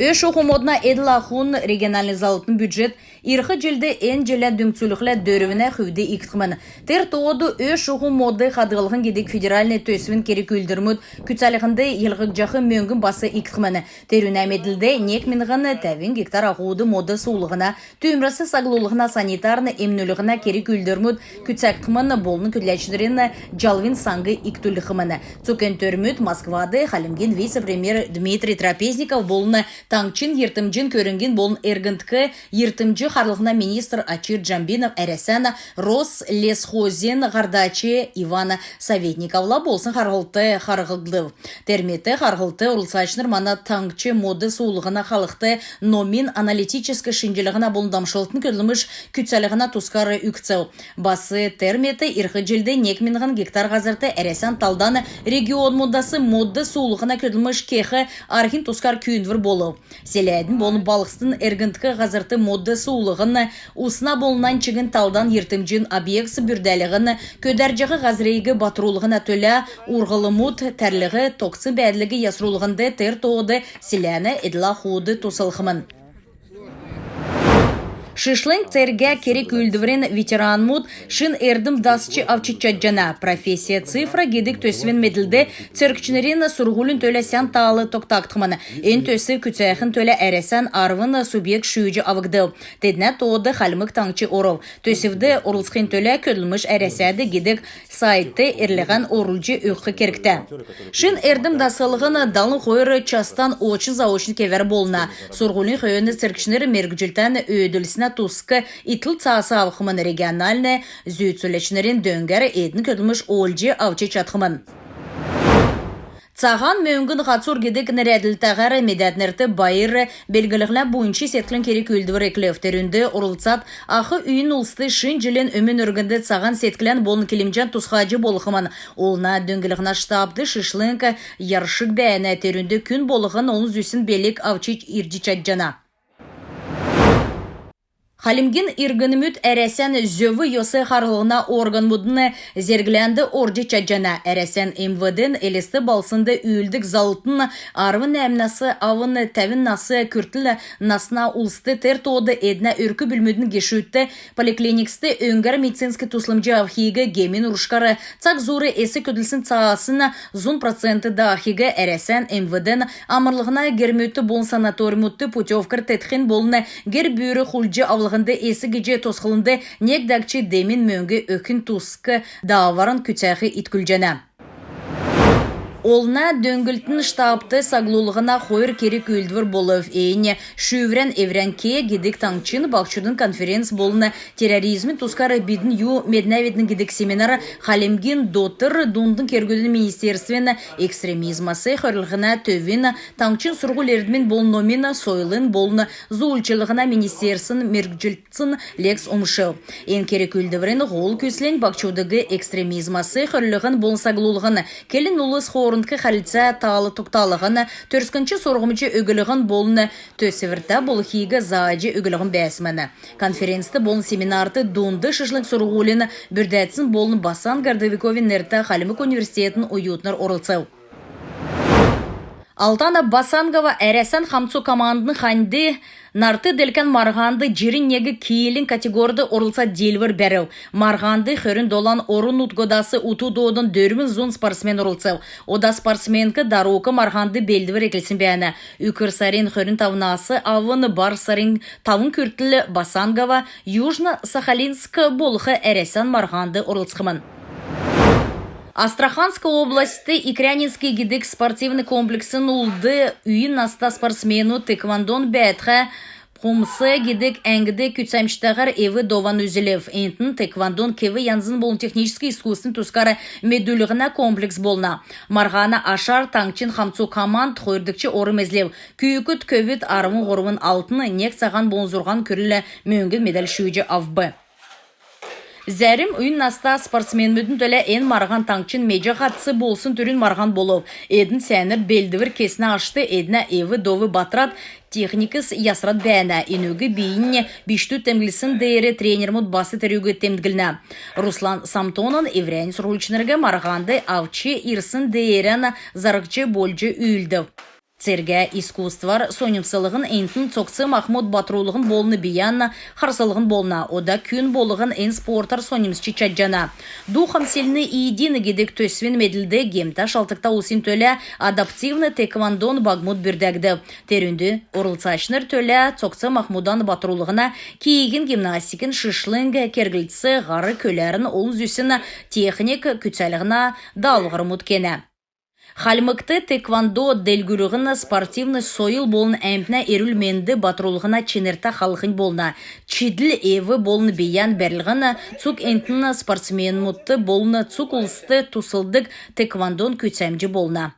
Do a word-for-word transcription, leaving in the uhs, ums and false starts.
Ө-шуһу модна эдл-ахун региональн заллтын бюджет ирх җилд эн җиллә дүңцүлхлә дөрвнә хүвд икдхмн. Тер тоод «Ө-шуһу мод хадһллһн» гидг федеральн төсвин керг-үүлдврмүд күцәлһнд йилһгдҗәх мөңгн бас икдхмн. Терүнә медлд нег миңһн тәвн гектар аһуд мод суулһна, түүмрәс саглулһна, санитарн эмнүллһнә керг-үүлдврмүд күцәгдхмн болн көдләчнрин җалвин саң икдүлхмн. Цуг эн төрмүд Москвад Хальмгин вице-премьер Дмитрий Трапезников болн таңһчин йиртмҗин көрңгин болн эргндк йиртмҗ харлһна министр Очир Джамбинов Әрәсән Рослесхозин һардач Иван Советниковла болсн харһлтд харһлдв. Тер мет харһлтд орлцачнр мана таңһч мод суулһна халхд номин, аналитическ шинҗллһнә болн дамшлтын көдлмш күцәлһнә тускар үгцв. Бас тер мет ирх җилд нег миңһн гектар һазрт Әрәсән талдан регионмудас мод суулһна көдлмш кех арһин тускар күүндвр болв. Селәдин болн балһсдын эргндк һазрт мод суулһн, усна болн нань чигн талдан йиртмҗин объектс бүрдәлһн, көдәрҗәх һазриг батрулһна төлә урһмлмуд тәрлһ, тогтсн бәәдлиг ясрулһнд тер тоод селәнә эдл-ахуд туслхмн. Шишлң цергә керг-үүлдврин ветеранмуд шин эрдм дасч авч чадҗана. «Профессия цифра» гидг төсвин медлд цергчнрин сурһулин төлә сән таал тогтагдхмн. Эн төсв күцәхин төлә Әрәсән арвн субъект шүүҗ авгдв. Теднә тоод Хальмг Таңһч орв. Төсвд орлцхин төлә «Көдлмш Әрәсәд» гидг сайтд эрлһән орулҗ өгх кергтә. Шин эрдм дасхлһн далн хойр частан очн-заочн кевәр болна. Сурһулин хөөн цергчнр мергҗлтән өөдлүлснә туск итл цаас авхмн. Региональн зүүдслчнрин дөңгәр эдн көдлмш олҗ авч чадхмн. «Цаһан мөңгн һацур» гидг нерәдлтәһәр медәтнрт байр белглһнә буйнч седклин керг-үүлдвр эклв. Терүнд орлцад ах үйин улст шин җилин өмн өргнд цаһан седклән болн килмҗән тусхаҗ болхмн. Олна дөңнлһнә штабд шишлң яршг бәәнә. Терүнд күн болһн олн зүсн белг авч ирҗ чадҗана. Хальмгин иргнмүд Әрәсән зөв йос харлһна органмудын зергләнд орҗ чадҗана. Әрәсән МВД-н Элст балһснд үүлддг заллтын арвн нәәмнәс авн тәвн нас күртл насна улст, тер тоод эднә өрк-бүлмүдин гешүдт, поликлиникст өңгәр медицинск туслмҗ авхиг, гемин уршгар цаг зуур эс көдлсн цаасн зун процент даахиг, Әрәсән МВД-н амрлһна гермүдт болн санаторимүдт путевкар теткхин болн гер-бүүр хулдҗ авлһнд эс гиҗ тосхлһнд нег дәкҗ демин мөңг өгхин туск даавран күцәх иткүлҗәнә. Олна дөңнлтин штабд саглулһна хойр керг-үүлдвр болв. Эннь «Шүүврән эврән ке» гидг таңһчин баһчудын конференц болн «Терроризмин тускар бидн ю меднәвидн» гидг семинар Хальмгин дотр, дундын кергүдин министерствин экстремизмәс хөрлһнә төвин, таңһчин сурһуль-эрдмин болн номин, сойлын болн зуульчллһна министерствин мергҗлтсин лекц умшв. Эн керг-үүлдврин һол күслнь баһчудыг экстремизмәс хөрлһн болн саглулһн, келн улс хоорндк хәрлцә таал тогталһн, төрскнч сурһмҗ өглһн болн төсвртә болхиг зааҗ өглһн бәәсмн. Конференцд болн семинарт дунд шишлң сурһулин бүрдәцсин болн Басан Городовиковин нертә Хальмг университетин оютнр орлцв. Алтана Басангова Әрәсән хамцу командын ханьд нарт делкән марһанд җирн нег килин категорьд орлцад диилвр бәрв. Марһанд хөрн долан орн-нутгудас ут тоодан дөрвн зун спортсмен орлцв. Ода спортсменк дарук марһанд белдвр эклсн бәәнә. Үкр сарин хөрн тавнас авн бар сарин тавн күртл Басангова Южно-Сахалинск болх Әрәсән марһанд орлцхмн. Астраханск областьд Икрянинский гидг спортивн комплексин улд үйн наста спортсменмүд тхэквондон бәәтхә пхумсэ гидг әңгд күцәмҗтәһәр эв-дован үзүлв. Энтн тхэквондон кев-янзин болн техническ искусствин тускар медүллһнә комплекс болна. Марһана ашар таңһчин хамцу команд хойрдгч орм эзлв. Күүкд-көвүд арвн һурвн алтн, нег цаһан болн зурһан күрл мөңгн медаль шүүҗ авв. Зәрм үйн наста спортсменмүдин төлә эн марһан таңһчин меҗә һатц болсн түрүн марһан болв. Эдн сәәнәр белдвр кеснә ашт эднә эв-дов батрад, техникс ясрад бәәнә. Энүг бийнь бичкдүд темдглсн деер тренермүд бас терүг темдглнә. Руслан Самтонов эврәннь сурһульчнриг марһанд авч ирсн деерән зарһч болҗ үүлдв. Цергә искусствар соньмслһн энтн цогц-махмуд батрулһн болн бийән харслһн болна. Ода күн болһн эн спортар соньмсч чадҗана. «Духом сильны и едины» гидг төсвин медлд гемтә, шалтгта улсин төлә адаптивн тхэквондон багмуд бүрдәгдв. Терүнд орлцачнр төлә цогц-махмудан батрулһна, киигн гимнастикин, шишлң керглтс, һар көләрн, олн зүсн техник күцәлһнә даалһврмуд кенә. Хальмгт тхэквондо делгрүлһн спортивн сойл болн әмтнә эрүл-менд батрулһна чинртә халхнь болна. Чидл, эв болн бийән бәрлһн цуг энтн спортсменмүдт болн цуг улст туслдг тхэквондон күцәмҗ болна.